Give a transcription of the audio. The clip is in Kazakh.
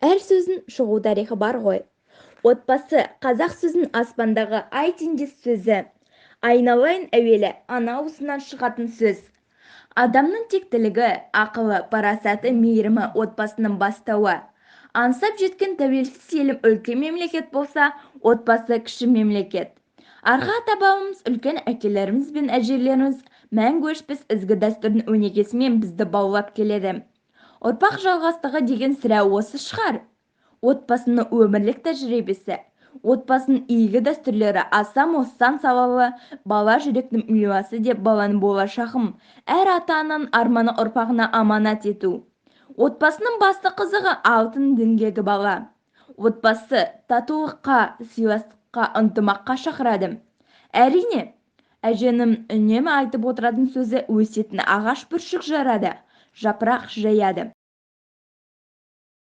Әр сөздің шығу тарихы бар ғой. Отбасы қазақ сөзінің аспандағы ай теңдес сөзі. Айналайын әуелі ана аузынан шығатын сөз. Адамның тектілігі, ақылы, парасаты, мейірімі отбасының бастауы. Аңсап жеткен тәуелсіз елім үлкен мемлекет болса, отбасы кіші мемлекет. Арғы ата-бабамыз, үлкен әкелеріміз бен әжелеріміз мәңгі өшпес ізгі дәстүрдің өнегесімен бізді баулап келеді. Ұрпақ жалғастығы деген сірә осы шығар. Отбасының өмірлік тәжірибесі, отбасының игі дәстүрлері аса мол сан салалы бала жүректің миуасы деп баланың болашағын, әр ата-ананың арманы ұрпағына аманат ету. Отбасының басты қызығы алтын діңгегі бала. Отбасы татулыққа, сыйластыққа, ынтымаққа шақырады. Әрине, әженің үнемі айтып отыратын сөзі өсетін ағаш бүршік жарады, жапырақ жаяды.